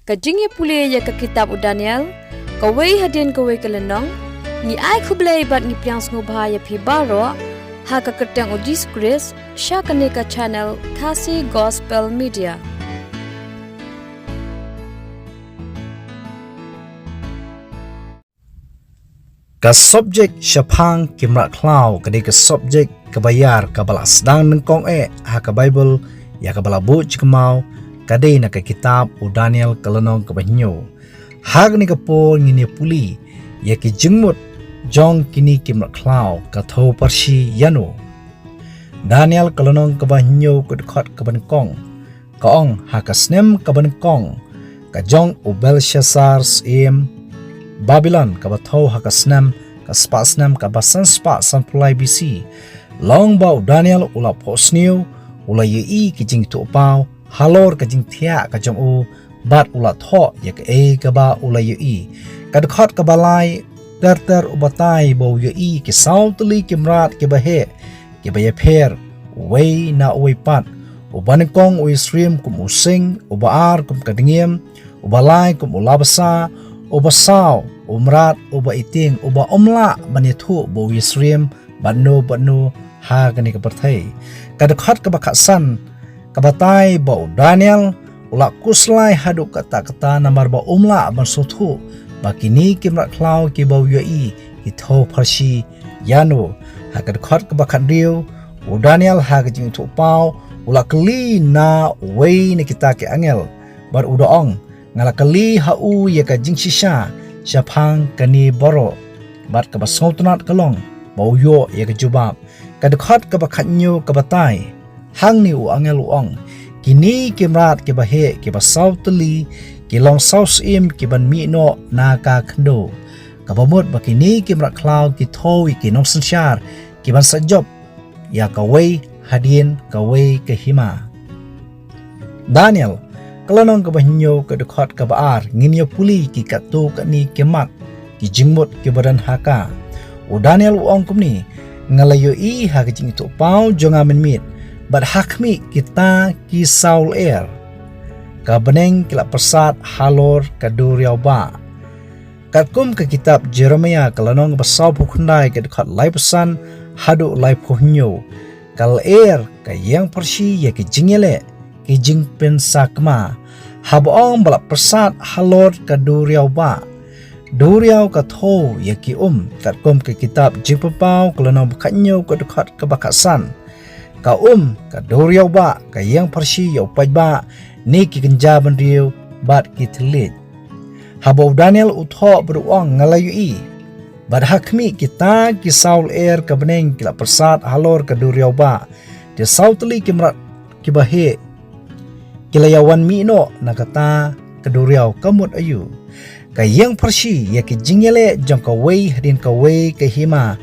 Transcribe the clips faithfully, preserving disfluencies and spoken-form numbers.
Ka jingïapule ïa ka kitab u Daniel, kawei hadien kawei ka lynnong. Ngi ai khublei bad ngi pdiang sngewbha ïa phi baroh ha ka kyrteng u Jisu Khrist, sha kane ka channel Khasi Gospel Media. Ka subject shaphang ki mrad khlaw ka dei ka subject kaba ïar kaba la sdang nyngkong eh ha ka Baibl ïa kaba la buh jingkmaw, ka dei na ka kitab u Daniel ka lynnong kaba hynñiew. Ha kane ka por ngin ïa pule ïa ki jingmut jong kine ki mrad khlaw, ka thew pharshi ïano. Daniel ka lynnong kaba hynñiew ka dkhot kaba nyngkong ka ong, ha ka snem kaba nyngkong ka jong u Belshassar syiem Babilon, kaba thew ha ka snem ka spah snem kaba san spah sanphew lai B C, long ba u Daniel u la phohsniew, u la ïohi ki jingïathuhpaw halor ka jingthiah ka jong u, bad u la thoh ïa kaei kaba u la ïohi. Ka dkhot kaba lai, ter ter u batai ba u ïohi ki saw tylli ki mrad kiba heh, kiba ïapher uwei na uwei pat. Uba nyngkong u ïasyriem kum u sing, uba ar kum ka dngiem, uba lai kum u labasa, uba saw u mrad uba ïating, uba ym lah ban ïathuh ba u ïasyriem bad no bad no ha kane ka pyrthei. Ka dkhot kaba khatsan ka batai ba u Daniel u la khuslai haduh katta katta namar ba um lah ban sngewthuh ba kine ki mrad khlaw kiba u ïohi ki thew pharshi ïano. Ha ka dkhot kaba khathynriew, u Daniel ha ka jingïathuhpaw u la kylli na uwei na kita ki angel, bad u da ong, nga la kylli ha u ïa ka jingshisha shaphang kane baroh, bad kaba sngewtynnat ka long ba u ïoh ïa ka jubab. Ka dkhot kaba khathynñiew ka batai, hangne u angel u ong, kine ki mrad kiba heh kiba saw tylli ki long saw syiem kiban mih noh na ka khyndew. Kaba mut ba kine ki mrad khlaw ki thew ïa ki nongsynshar kiban sah jop ïa kawei hadien kawei ka hima. Daniel ka lynnong kaba hynñiew ka dkhot kaba ar, ngin ïa pule ki katto katne ki mat ki jingmut kiba don ha ka. U Daniel u ong kumne, nga la ïohi ha ka jingïathuhpaw jong nga mynmiet, bad ha khmih kita ki saw lyer ka bneng ki la pyrsad halor ka duriaw bah. Katkum ka kitab Jeremiah ka lynnong ba sawphew khyndai ka dkhot laiphew san haduh laiphew hynñiew, ka lyer ka ïeng pharshi ïa ki jingïaleh, ki jingpynsakma, haba ong ba la pyrsad halor ka duriaw bah. Duriaw ka thew ïa ki um, katkum ka kitab Jingpynpaw ka lynnong ba khathynñiew ka dkhot kaba khatsan. Ka um ka duriaw bah ka ïeng pharshi ïa u paidbah ne ki kynja bynriew bad ki thylliej. Haba u Daniel u thoh bad u ong, nga la ïohi, bad ha khmih kita ki saw lyer ka bneng ki la pyrsad halor ka duriaw bah. Te saw tylli ki mrad kiba heh ki la ïawan mih noh na kata ka duriaw, ka mut aïu? Ka ïeng pharshi ïa ki jingïaleh jong kawei hadien kawei ka hima,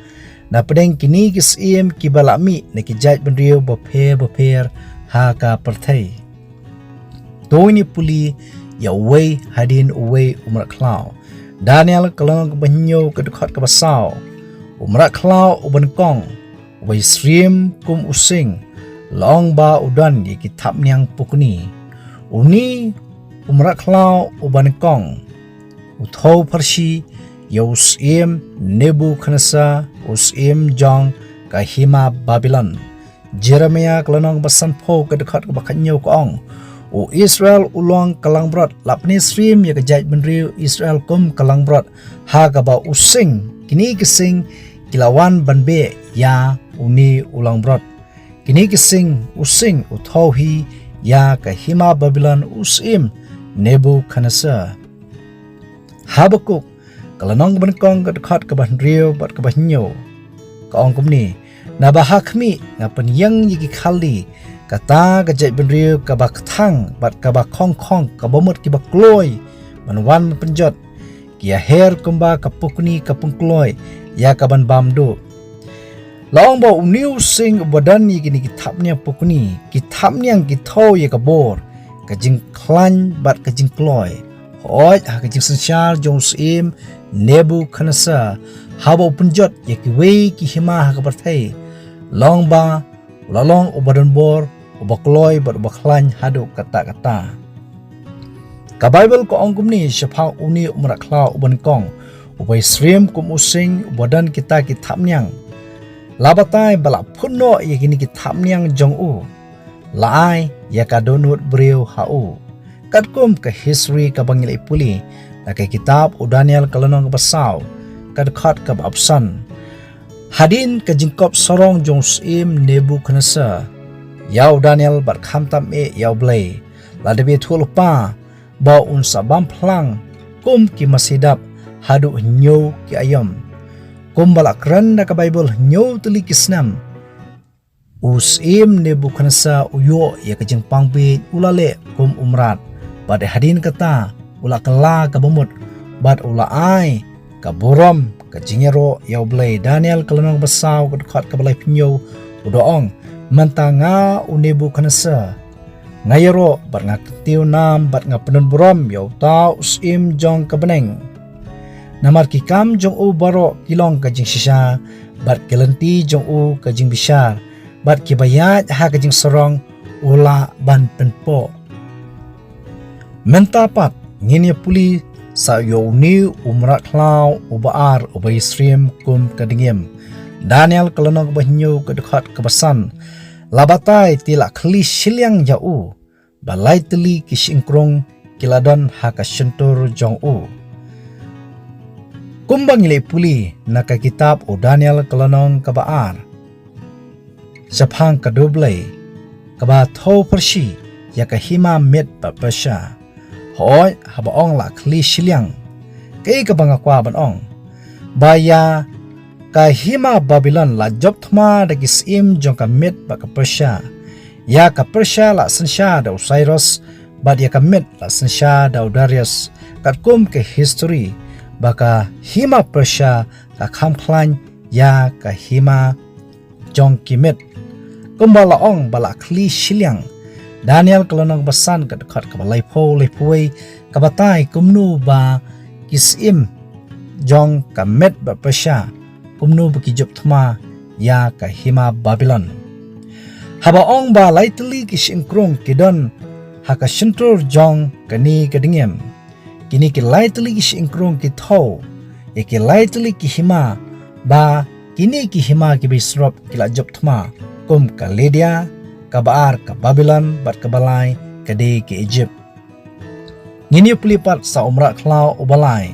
na pdeng kine ki syiem kiba la mih na ki jaid bynriew bapher bapher ha ka pyrthei. To ngin ïa pule ïa uwei hadien uwei u mrad khlaw. Daniel ka lynnong kaba hynñiew ka dkhot kaba saw. U mrad khlaw uba nyngkong, uba ïasyriem kum u sing, la ong ba u don ïa ki thapniang pukni. Une u mrad khlaw uba nyngkong u thew pharshi ïa u syiem Nebukhadnezzar, u syiem jong ka hima Babilon. Jeremiah ka lynnong ba sanphew ka dkhot kaba khathynñiew ka ong, u Israel u long ka langbrot, la pyni syiem ïa ka jaid bynriew Israel kum ka langbrot ha kaba u sing, kine ki sing ki la wan ban beh ïa une u langbrot. Kine ki sing, u sing u thew hi ïa ka hima Babilon u syiem Nebukhadnezzar. Habakuk ka lynnong kaba nyngkong ka dkhot kaba hynriew bad kaba hynñiew ka ong kumne, naba ha khmih nga pynïeng ïa ki Khaldi, kata ka jaid bynriew kaba kthang bad kaba khongkhong, kaba mut kiba kloi ban wan ban pynjot, ki ïaher kumba ka pukni ka pynkloi ïa kaban bam duh. La ong ba une u sing uba don ïa kine ki thapniang pukni, ki thapniang ki thew ïa ka bor, ka jingkhlaiñ bad ka jingkloi. Hooid, ha ka jingsynshar jong u syiem Nebukhadnezzar, haba u pynjot ïa kiwei ki hima ha ka pyrthei, la ong ba u la long uba don bor, uba kloi bad uba khlaiñ haduh katta katta. Ka Baibl ka ong kumne shaphang une u mrad khlaw uba nyngkong, uba ïasyriem kum u sing, uba don kita ki thapniang. La batai ba la phut noh ïa kine ki thapniang jong u, la ai ïa ka dohnud briew ha u. Katkum ka history kaba ngi la pule na ka kitab u Daniel ka lynnong kaba saw, ka dkhot kaba arphew san. Hadien ka jingkop sarong jong u syiem Nebukhadnesar ïa u Daniel bad khamtam eh ïa U Blei, la dep ïathuh lypa ba un sa bam phlang kum ki masi dap haduh hynñiew ki aïom. Kumba la kren da ka Baibl, hynñiew tylli ki snem u syiem Nebukhadnesar u ïoh ïa ka jingpang bieit, u la leh kum u mrad. Bad hadien kata u la kylla ka bamut bad u la ai ka burom ka jingïaroh ïa U Blei. Daniel ka lynnong ba saw, ka dkhot kaba laiphew hynñiew, u da ong, mynta nga u Nebukhadnesar, nga ïaroh bad nga kyntiew nam bad nga pyndon burom ïa uta u syiem jong ka bneng. Namar ki kam jong u baroh ki long ka jingshisha, bad ki lynti jong u ka jingbishar, bad kiba ïaid ha ka jingsarong u lah ban pynpoh. Mynta pat ngin ïa pule sa ïa une u mrad khlaw uba ar uba ïasyriem kum ka dngiem. Daniel ka lynnong kaba hynñiew, ka dkhot kaba san. La batai te la khlieh shiliang ïa u ba lai tylli ki shyieng krung ki la don ha ka shyntur jong u. Kumba ngi la pule na ka kitab u Daniel ka lynnong kaba ar, shaphang ka dewblei kaba thew pyrshah ïa ka hima Med bad Persia. Hooid, haba ong la khlieh shiliang, kaei kaba nga kwah ban ong? Ba ïa ka hima Babilon la jop thma da ki syiem jong ka Med bad ka Persia. Ïa ka Persia la synshar da u Cyrus, bad ïa ka Med la synshar da u Darius. Katkum ka history, ba ka hima Persia ka kham khlaiñ ïa ka hima jong ki Med. Kumba la ong ba la khlieh shiliang, Daniel ka lynnong ba san, ka dkhot kaba laiphew, laiphew wei, ka batai kumno ba ki syiem jong ka Med bad Persia, kumno ba ki jop thma ïa ka hima Babilon. Haba ong ba lai tylli ki shyieng krung ki don ha ka shyntur jong kane ka dngiem, kine ki lai tylli ki shyieng krung ki thew ïa ki lai tylli ki hima, ba kine ki hima kiba ïasyrop ki la jop thma, kum ka Lydia, kaba ar ka Babilon, bad kaba lai ka dei ka Egypt. Ngin ïa pule pat sa u mrad khlaw uba lai,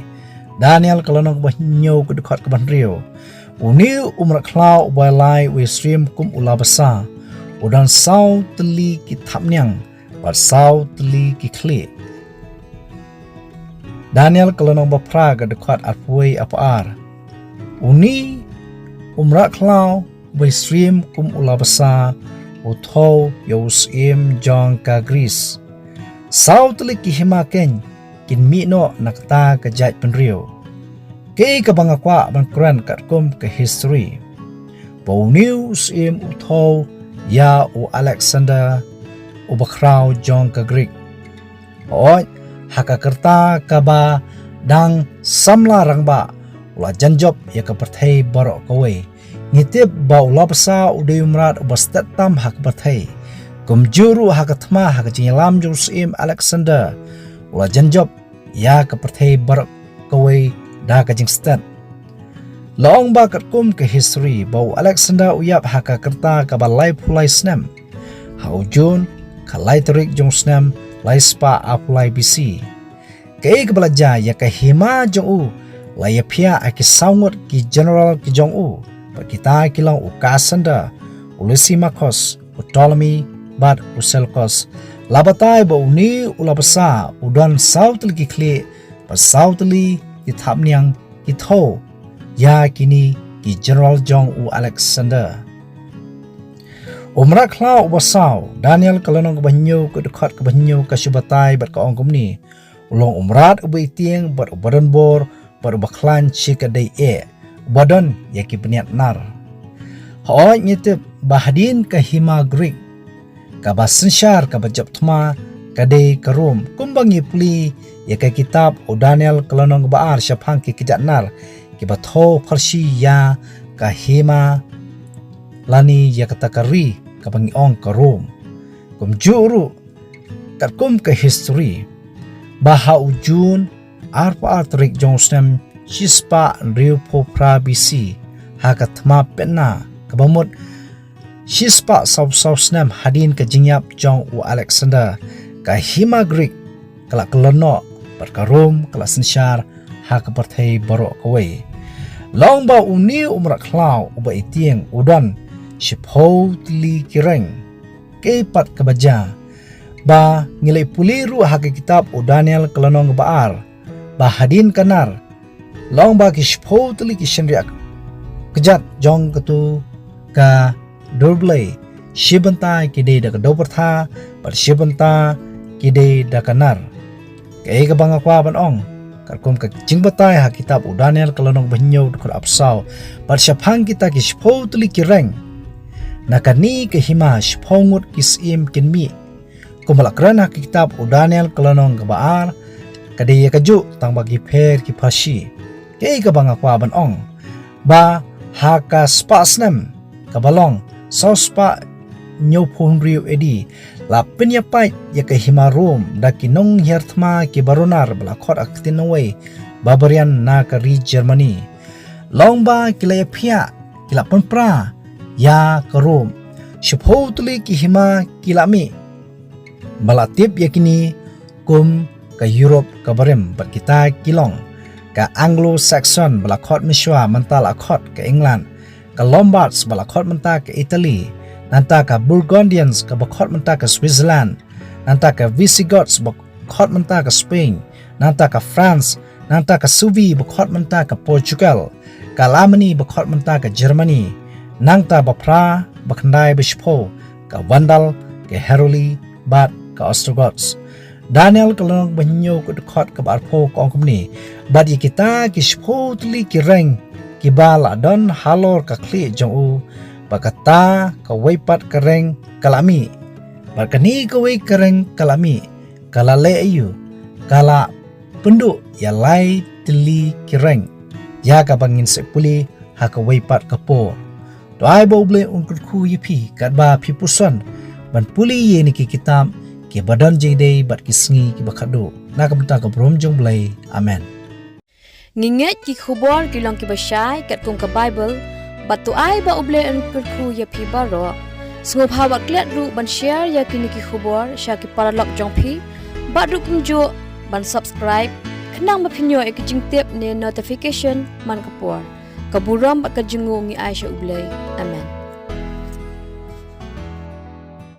Daniel ka lynnong kaba hynñiew, ka dkhot kaba hynriew. Une u mrad khlaw uba lai u ïasyriem kum u la basa, u don saw tylli ki thapniang bad saw tylli ki khlieh. Daniel ka lynnong ba phra, ka dkhot arphew wei, arphew ar. Une u mrad khlaw uba ïasyriem kum u la basa u thew ïa u syiem jong ka Greece. Saw tylli ki hima keiñ kin mih noh na kata ka jaitbynriew. Kaei kaba nga kwah ban kren katkum ka history, ba une u syiem u thew ïa u Alexander uba khraw jong ka Greek. Hooid, ha ka rta kaba dang samla rangbah u la jan jop ïa ka pyrthei baroh kawei. Ngi tip ba u la basa u dei u mrad uba stet tam ha ka pyrthei. Kumjuh ruh ha ka thma, ha ka jingïalam jong u syiem Alexander, u la jan jop ïa ka pyrthei baroh kawei da ka jingstet. La ong ba katkum ka history ba u Alexander u ïap ha ka rta kaba laiphew lai snem, ha u June, ka lai tarik jong u snem lai spah arphew lai B C. Kaei kaba la jia? Ïa ka hima jong u la ïaphiah ha ki saw ngut ki general ki jong u, bad kita ki long u Cassander, u Lysimachus, u Ptolemy, bad u Seleucus. La batai ba une u la basa u don saw tylli ki khlieh bad saw tylli ki thapniang ki thew ïa kine ki general jong u Alexander. U mrad khlaw uba saw, Daniel ka lynnong kaba hynñiew, ka dkhot kaba hynñiew, ka shu batai bad ka ong kumne: U long u mrad uba ïtieng bad uba don bor bad uba khlaiñ shi katdei eh, uba don ïa ki bniat nar. Hooid, ngi tip ba hadien ka hima Greek kaba synshar kaba jop thma ka dei ka Rom. Kumba ngi pule ïa ka kitab u Daniel ka lynnong kaba ar shaphang ki kjat nar kiba thew pharshi ïa ka hima lane ïa kata ka ri kaba ngi ong ka Rom. Kumjuh ruh, katkum ka history, ba ha u Jun arphew ar tarik jong u snem shispah hynriewphew phra B C, ha ka thma Petna kaba mut shispah sawphew saw snem hadien ka jingïap jong u Alexander, ka hima Greek ka la kyllon noh bad ka Rome ka la synshar ha ka pyrthei baroh kawei. Long ba une u mrad khlaw uba ïa tieng u don shiphew tylli ki reng. Kaei pat kaba jia? Ba ngi la pule ruh ha ka kitab u Daniel ka lynnong ba ar, ba hadien ka nar, long ba ki shiphew tylli ki shynriah kjat jong katu ka durblei, shi bynta ki dei da ka dewbyrtha bad shi bynta ki dei da ka nar. Kaei kaba nga kwah ban ong, katkum ka jingbatai ha kitab u Daniel ka lynnong ba hynñiew dkhot arphew saw, bad shaphang kita ki shiphew tylli ki reng, na kane ka hima shiphew ngut ki syiem kin mih. Kumba la kren ha ka kitab u Daniel ka lynnong kaba ar, ka dei ïa kajuh tang ba ki pher ki pharshi. Kaei kaba nga kwah ban ong, ba ha ka spah snem kaba long saw spah hynñiewphew hynriew A D, la pynïapait ïa ka hima Rome da ki nonghiar thma kiba runar ba la khot ha ka ktien nongwei Barbarian na ka ri Germany. Long ba ki la ïaphiah, ki la pynpra ïa ka Rome. Shiphew tylli ki hima ki la mih, ba la tip ïa kine kum ka Europe kaba rim, bad kita ki long ka Anglo-Saxon ba la khot mynshuwa mynta la khot ka England, ka Lombards ba la khot mynta ka Italy, nangta ka Burgundians kaba khot mynta ka Switzerland, nangta ka Visigoths ba khot mynta ka Spain, nangta ka France, nangta ka Suevi ba khot mynta ka Portugal, ka Alemanni ba khot mynta ka Germany, nangta ba phra, ba khyndai, ba shiphew, ka Vandal, ka Heruli bad ka Ostrogoths. Daniel ka lynnong ba hynñiew ka dkhot kaba arphew ka ong kumne: Bad ïa kita ki shiphew tylli ki reng kiba la don halor ka khlieh jong u, ba kata kawei pat ka reng ka la mih. Bad kane kawei ka reng ka la mih, ka la leh aïu? Ka la pynduh ïa lai tylli ki reng, ïa kaba ngin sa pule ha kawei pat ka por. To ai ba U Blei un kyrkhu ïa phi katba phi puson ban pule ïa kine ki kitab kiba don jingïadei bad ki sngi kiba khatduh. Na ka bynta ka burom jong U Blei. Amen. Ngi ngeit ki khubor ki long kiba shai katkum ka Bible, bad to ai ba U Blei un kyrkhu ïa phi baroh. Sngewbha wat klet ruh ban share ïa kine ki khubor sha ki paralok jong phi, bad ruh kumjuh ban subscribe, khnang ba phin ïoh ïa ki jingtip ne notification man ka por. Ka burom bad ka jingnguh ngi ai sha U Blei. Amen.